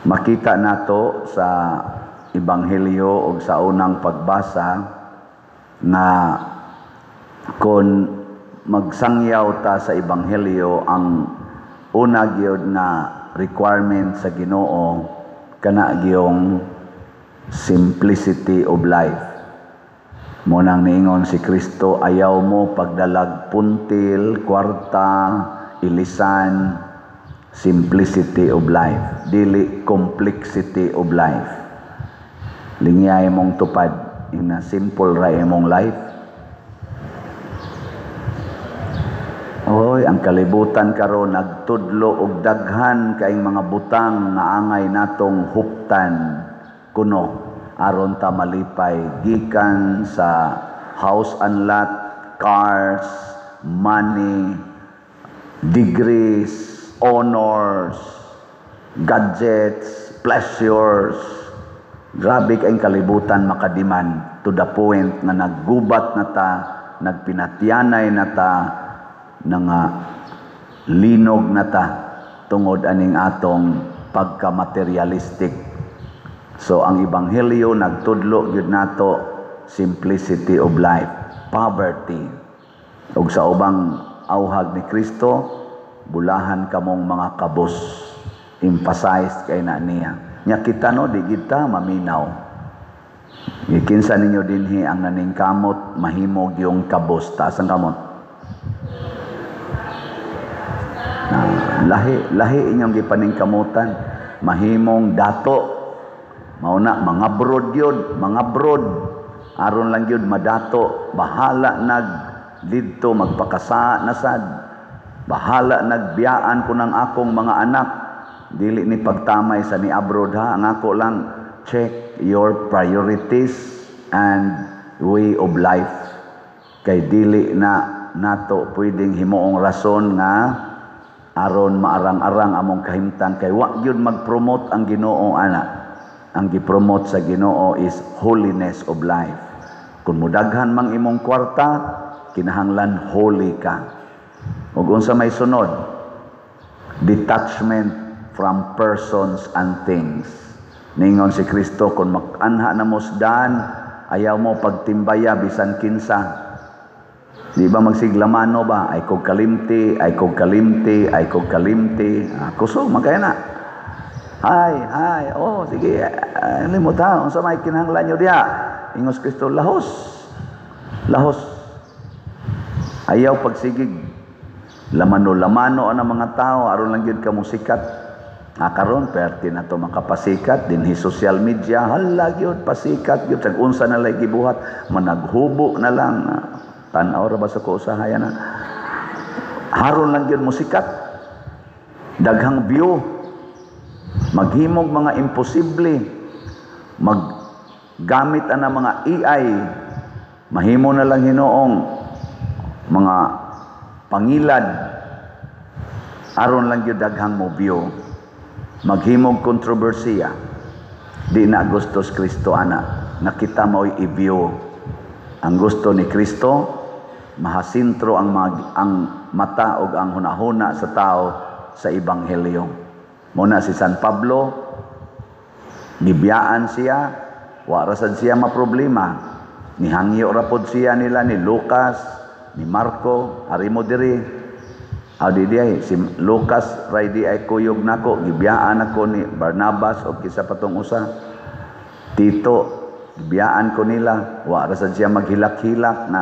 Makita nato sa Ebanghelyo o sa unang pagbasa nga kung magsangyaw ta sa Ebanghelyo, ang una gyud nga requirement sa Ginoo kana gyung simplicity of life. Mao nang niingon si Kristo, "Ayaw mo pagdalag puntil, kwarta, ilisan." Simplicity of life, dili complexity of life. Lingyay mong tupad ina, simple ra imong life. Oy, ang kalibutan karon nagtudlo og daghan kaing mga butang nga angay natong huptan kuno aron ta malipay, gikan sa house and lot, cars, money, degrees, honors, gadgets, pleasures. Grabe kayong kalibutan maka-demand to the point nga naggubat na ta, nagpinatyanay na ta, nga linog na ta tungod aning atong pagka-materialistic. So ang Ebanghelyo nagtudlo gyud nato simplicity of life, poverty. Ug sa ubang auhag ni Kristo, "Bulahan kamong mga kabos." Emphasize kay na niya. Nya kita, no, di kita maminaw. Gikinsa ninyo dinhi ang naningkamot mahimog yung kabos? Taas ang kamot. Na, lahi, lahi inyong gipaningkamutan. Mahimong dato. Mao na, mga brod yun, mga brod. Aron lang yun madato. Bahala nag didto magpakasa na sad. Bahala nagbiyaan ko ng akong mga anak. Dili ni pagtamay sa ni abroad ha. Ang ako lang, check your priorities and way of life. Kay dili na nato pwedeng himuong rason nga aron maarang-arang among kahimtang, kay wa gyud mag-promote ang Ginoo ana. Ang gi-promote sa Ginoo is holiness of life. Kung mudaghan mang imong kwarta, kinahanglan holy ka. Ug unsa may sunod? Detachment from persons and things. Ningon si Kristo, kung makanha na mo daan, ayaw mo pagtimbaya bisan kinsa. Di ba magsiglamano ba? Ay kog kalimti, ay kog kalimti, ay kog kalimti. Ah, kusog man kaya na. Hi, hi, oh, sige, limot ha, unsa may kinahanglan nyo diha? Ingos Kristo, lahos. Lahos. Ayaw pagsigig. Lamano-lamano ang mga tao, aron lang gyud ka musikat. Ah, karon perti na to makapasikat dinhi social media, hala gyud pasikat gyud, sag unsa na lay gibuhat, managhubo na lang. Ah, tan-aw ra ba sa kausahayan na. Haron lang gyud musikat. Daghang view. Maghimog mga imposible. Maggamit ana mga AI. Mahimo na lang hinuong mga pangilad aron lang gyud daghang mo view. Maghimog kontrobersiya. Di na gusto si Kristo ana nga kita mao'y i-view. Ang gusto ni Kristo, mahasintro ang mata ug ang hunahuna sa tao sa ebanghelyo. Muna si San Pablo, gibiyaan siya, wa ra sad siya maproblema. Nihangyo ra pod siya nila ni Lucas, ni Marco, ari mo diri. Aw di di ay, si Lucas ray di ay kuyog nako, gibiyaan ako ni Barnabas o kisa patong usa. Tito, gibiyaan ko nila, wa ra sad siya maghilak-hilak na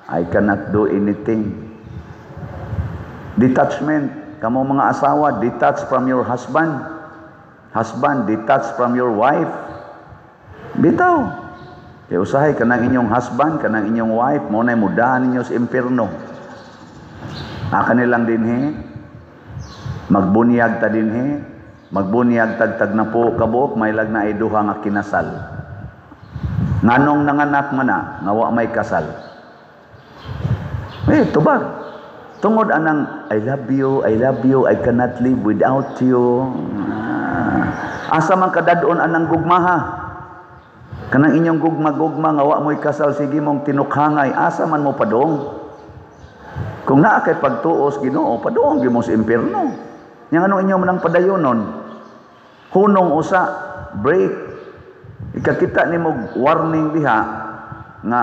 I cannot do anything. Detachment. Kamo mga asawa, detach from your husband. Husband, detach from your wife. Bitaw. Kay usahay kanang inyong husband, kanang inyong wife, mao nay mudahan ninyo sa impierno. Aka nilang dinhi, magbunyag ta dinhi, magbunyag tagtag na po kabuok, may lag na ay duha nga kinasal. Nganong nanganak man na, nga wa may kasal? Eh, tubag. Tungod anang, "I love you, I love you, I cannot live without you." Ah, asa man kadadon anang gugmaha? Kanang inyong gugma-gugma nga wa mo'y kasal, sige mong tinukhangay, asa man mo padong? Kung naa kay pagtuos Ginoo, padong gyud mo sa impierno. Nya nganong inyo man ang padayonon? Hunong usa, brake. Ikakita nimo warning diha nga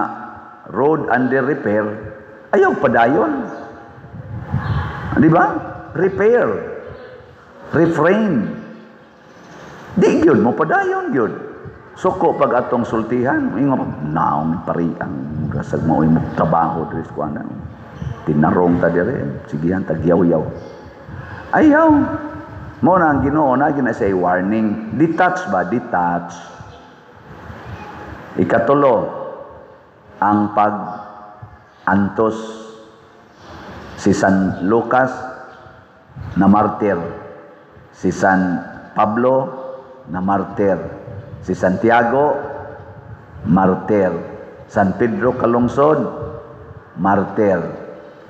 road under repair, ayaw padayon. Di ba? Repair. Refrain. Di gyud mo padayon gyud. Suko pag atong sultihan, ingon naong pariang rasag mo mo trabaho diri sa kuan. Tinarong ta dire, sigihan tagyaw-yaw. Ayaw. Mo na ang Ginoo na gina say warning, detach ba, detach. Ikatulo, ang pag antos. Si San Lucas na martir, si San Pablo na martir, si Santiago martir, San Pedro Kalungsod martir.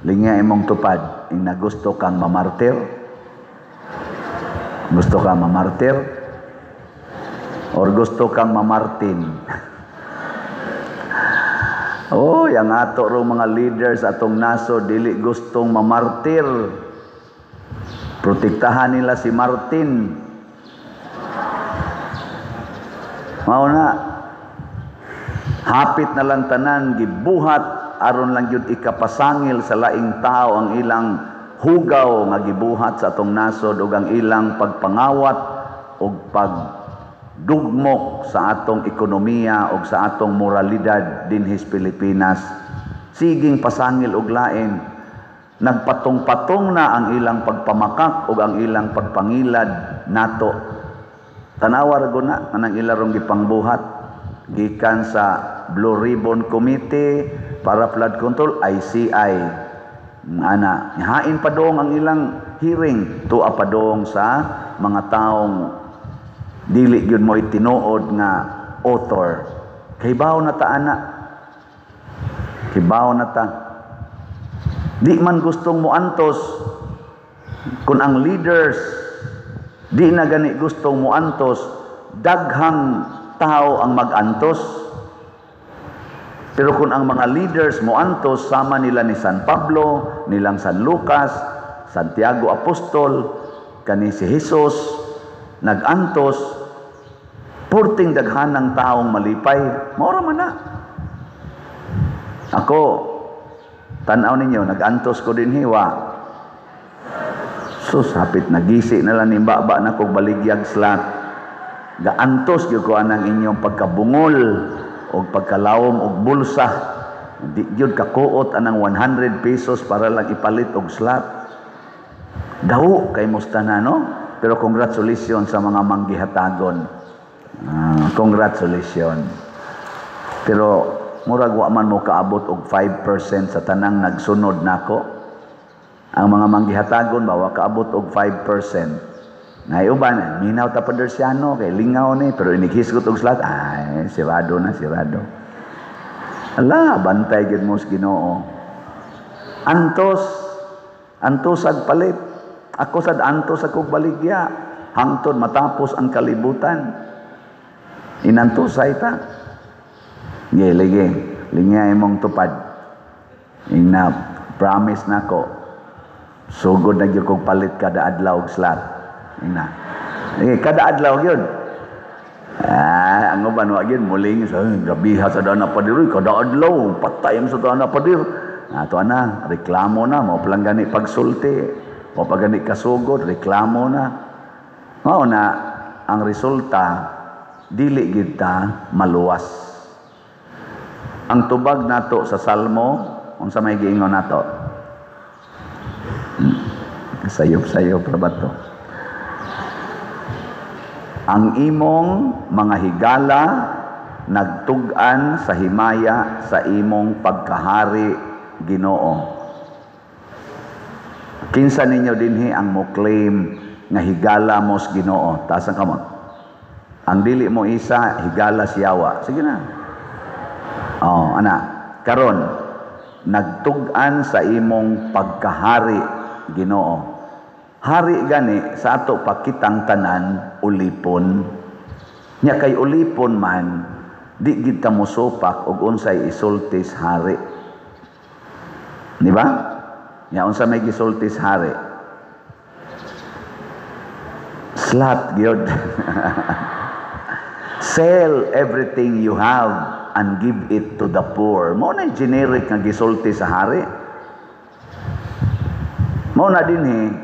Lingya imong tupad, ing gusto kang mamartir, gusto kang mamartir, or gusto kang mamartin? Oh, yang ato rong mga leaders atong naso dili gustong mamartir. Protektahan nila si Martin. Mao na hapit na lang tanan gibuhat aron lang gyud ikapasangil sa laing tao ang ilang hugaw nga gibuhat sa atong nasod ug ang ilang pagpangawat ug pagdugmok sa atong ekonomiya ug sa atong moralidad dinhi sa Pilipinas. Siging pasangil og lain, nagpatong-patong na ang ilang pagpamakak ug ang ilang pagpangilad nato. Tanawa ra gud na anang ilarong gipangbuhat gikan sa Blue Ribbon Committee para flood control, ICI. Ana, hain pa dong ang ilang hearing, tuwa pa dong sa mga taong dili gyud mo tinuod nga author. Kibaw na ta ana. Kibaw na ta. Di man gustong moantos kung ang leaders di na gani gustong moantos, daghang tao ang magantos. Pero kung ang mga leaders moantos sama nila ni San Pablo, nilang San Lucas, Santiago Apostol, kani si Jesus, nagantos, purting daghanang taong malipay, maura man na. Ako, tanaw ninyo, nagantos ko din hiwa. Sus, hapit nagisi na lang ni baba na kog baligyag slat. Gaantos gyud ko anang inyong pagkabungol og pagkalawom og bulsa. Di gyud kakuot anang 100 pesos para lang ipalit og slat. Daw kay musta na, no? Pero congratulations sa mga manggihatagon. Congratulations. Pero murag wa man mo kaabot og 5% sa tanang nagsunod nako. Ang mga manggihatagon ba wa kaabot og 5%. Nay uban minaw ta padersyano kay lingaw ni, pero inighisgot og slat, ay sirado na, sirado. Ala, bantay gyud mo sa Ginoo. Antos, antos ag palit. Ako sad antos akong baligya hangtod matapos ang kalibutan. Inantosay ta. Ge ligi, linya imong tupad. Ina promise nako. Sugod na gyud kog palit kada adlaw og slat. Ina. Eh, kada adlaw gyud. Ah, ang uban wa gyud muling sa gabiha sa dana padir, kada adlaw patay sa dana padir. Ato ana, reklamo na mao pa lang gani pagsulti, mao pa gani kasugod, reklamo na. Mao na ang resulta, dili gyud ta maluwas. Ang tubag nato sa Salmo, unsa may giingon nato? Sayop-sayop ra ba to? Ang imong mga higala nagtug-an sa himaya sa imong pagkahari, Ginoo. Kinsa ninyo dinhi ang mo claim nga higala mo sa Ginoo? Taas ang kamot. Ang dili mo isa, higala siyawa. Sige na. Oh, ana, karon nagtug-an sa imong pagkahari, Ginoo. Hari gani sa ato pakitang tanan ulipon. Nya kay ulipon man, di gid ta mosupak og unsay isulti sa hari. Di ba? Nya unsa may gisulti sa hari? Slat gyud. "Sell everything you have and give it to the poor." Mao na generic nga gisulti sa hari. Mao na dinhi,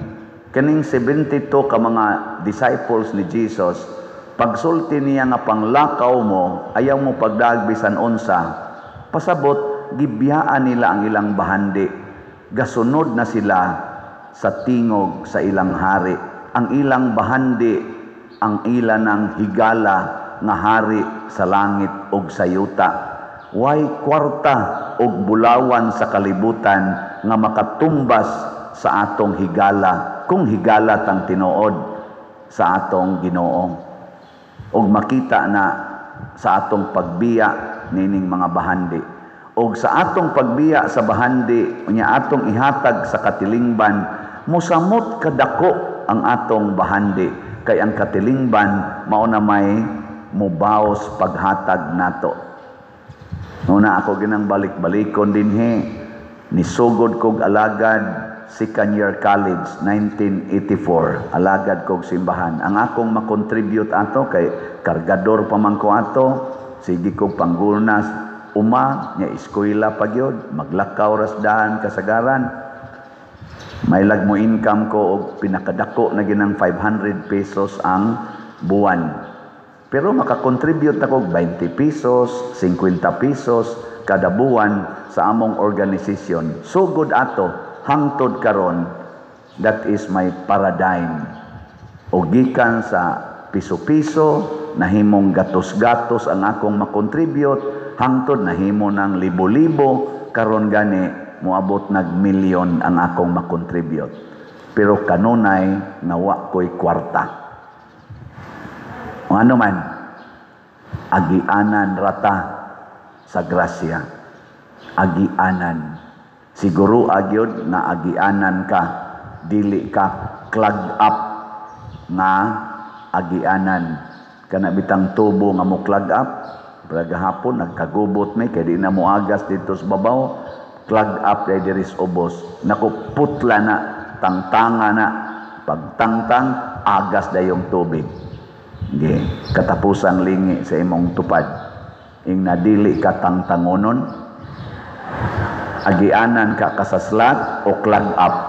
kaning 72 ka mga disciples ni Jesus, pagsulti niya nga panglakaw mo, ayaw mo pagdaag bisan unsa, pasabot gibiyaan nila ang ilang bahandi. Gasunod na sila sa tingog sa ilang hari. Ang ilang bahandi, ang ila ng higala nga hari sa langit ug sa yuta. Way kwarta ug bulawan sa kalibutan nga makatumbas sa atong higala kung higala tang tinuod sa atong Ginoo. Ug makita na sa atong pagbiya nining mga bahandi. Og sa atong pagbiya sa bahandi unya atong ihatag sa katilingban, mosamot kadako ang atong bahandi, kay ang katilingban mao na may mubaos paghatag nato. Una ako ginang balik-balikon dinhi. Nisugod kog alagad second year college, 1984. Alagad kog simbahan. Ang akong makontribute ato, kay kargador pa man ko ato, sige kog panggulnas uma nya, eskwela pa gyud, maglakaw ras daan kasagaran. May lag mo income ko og pinakadako na ginang 500 pesos ang buwan. Pero makakontribute ako og 20 pesos, 50 pesos kada buwan sa among organisasyon. Sugod ato hangtod karon, that is my paradigm. O gikan sa piso-piso, nahimong gatos-gatos ang akong makontribute, hangtod nahimo ng libo-libo, karon gani moabot nag milyon ang akong makontribute. Pero kanunay nga wa ko'y kwarta. O ano man, agianan rata sa grasya. Agianan. Siguro agyod nga agianan ka, dili ka clog up nga agianan. Kana bitang tubo nga mo clog up, gahapon nagkagubot mi kay di na moagas dito sa babaw, clog up kay diri sa ubos. Naku, putla na, tangtanga na. Pagtangtang, agas dayong tubig. Ge, katapusang lingi sa imong tupad. Ing nadili ka tangtangonon, agianan ka kasaslat o clog up.